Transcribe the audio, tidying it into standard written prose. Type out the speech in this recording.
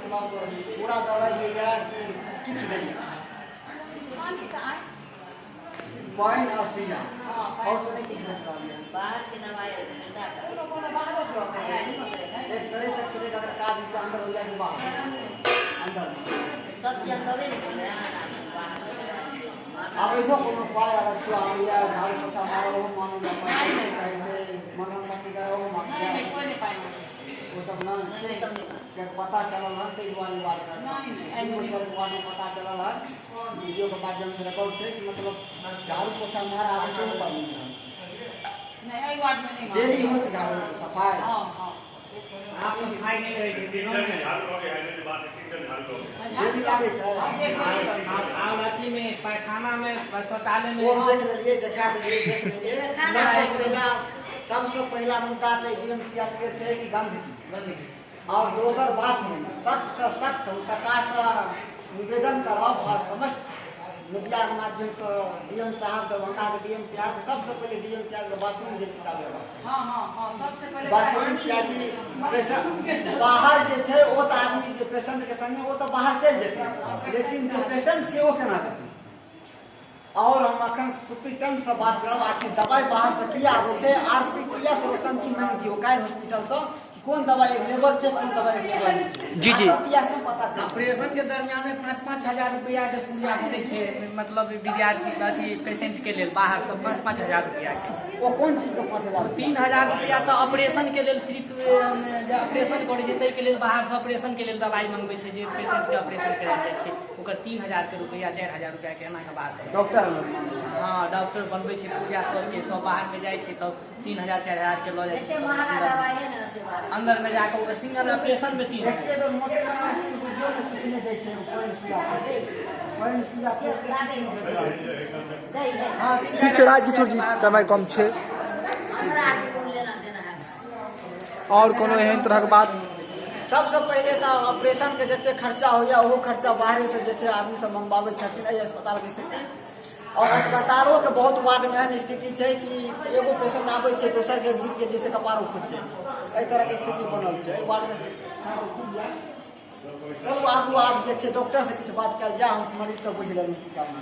मतलब पूरा दवाइ दैया कि किछु दैया? पानि आओर सुइया आओर तऽ नहि किछु भेट रहल यऽ। बाहरके दवाइ ठंडा। एक्सरे तेक्सरे के अगर काज होइ छै, अन्दर हो जाए कि बाहर? अन्दर। सब चीज अन्दरे ने बने। बाहर आब एहिनो कोनो पाइ अगर केओ आबैया, झाड़ू पोछा मारऽ, ओहो मांगैया पाइ, कहै छै मलहम पट्टी करा, ओहो मांगैया, ओ सब नहि? नहि, ओ सब नहि। कियाकि पता चलल हन, ताहि दुआरे ई बात करब। बादमे पता चलल हन, वीडियो के माध्यम से रिकॉर्ड छै कि मतलब झाड़ू पोछा मार आबै छै, ओ पाइ नहि छै। डेली होइ छै झाड़ू सफाइ? साफ सफाइ नहि रहै छै दिनोमे। डेली लागै छै? आओर अथीमे, पैखानामे, शौचालयमे। ओ देख लेलियै, देखा देलियै, देख लेलियै। सबसँ पहिला मुद्दा तऽ डी एम सी एच के छै कि गंदगी। गंदगी। आओर दोसर बात में सख्त सख्त हम सरकारसँ निवेदन करब आओर समस्त मीडियाके माध्यमसँ डी एम साहब, दरभंगाके डी एम साहब, सबसँ पहिले डी एम साहबके बाथरूम जे छै चालू हेबाक चाही। बाथरूम, कियाकि पेशेंट बाहर जे छै, ओ तऽ आदमी जे पेशेंटके संगे ओ तऽ बाहर चलि जेतै, लेकिन जे पेशेंट छै ओ केना जेतै? और हम अखन सुप्रिटेंडेंट से बात करब, आखिर दवाइ बाहर से किया आबै छै। आर पी टी एस रोशन जी मानि दियौ काल्हि हॉस्पिटल से कि कोन दवाइ अवेलेबल छै, कोन दवाइ अवेलेबल नहि छै। जी। आर में पता चलि ऑपरेशन के दरमियान में 5-5 हजार रुपया के पुर्जा बनै छै, मतलब विद्यार्थी अथी पेशेंट के लेल बाहर से 5-5 हजार रुपया के। ओ कोन चीज के 5,000? 3,000 रुपया तऽ ऑपरेशन के लेल सिर्फ, जे ऑपरेशन करै छै ताहिके लेल बाहर से ऑपरेशन के लेल दवाइ मंगबै छै। जे पेशेंट के ऑपरेशन करायल जाइ छै, ओकर 3,000 के रुपया, 4,000 रुपया के एना के बात है। डॉक्टर? हँ, डॉक्टर बनबै छै पुर्जा सबके। सब बाहर में जाइ छै तब 3,000 4,000 के लऽ जाइ एते छै। महंगा दवाइ है ने, से बात। अंदर में जाके ओकर सिंगल ऑपरेशन में 3,000। एके बेर मोटर बुझियौ ने, किछु नहि दै छै, पानि सुइया दै छै। पानि सुइया। लागै छै, दै है। हँ, तीन ठीक छै राजकिशोर जी, समय कम छै। हमरा आरके कोन लेना देना है। आओर कोनो एहन तरहक बात? सबसँ पहिले तऽ ऑपरेशन के जते खर्चा होइया, ओहो खर्चा बाहरे से जे छै आदमी सब मंगवाबै छथिन। एहि अस्पतालके स्थिति और अस्पतालोके बहुत वार्डमे एहन स्थिति छै कि एगो पेशेंट आबै छै, दोसरके गिर के जे छै कपारो फुटि जाइ छै। एहि तरहके स्थिति बनल छै एहि वार्डमे। चलू आगू, आब जे छै डॉक्टर से किछु बात कयल जाय। हम मरीजके बुझि लेलहुँ की कारण।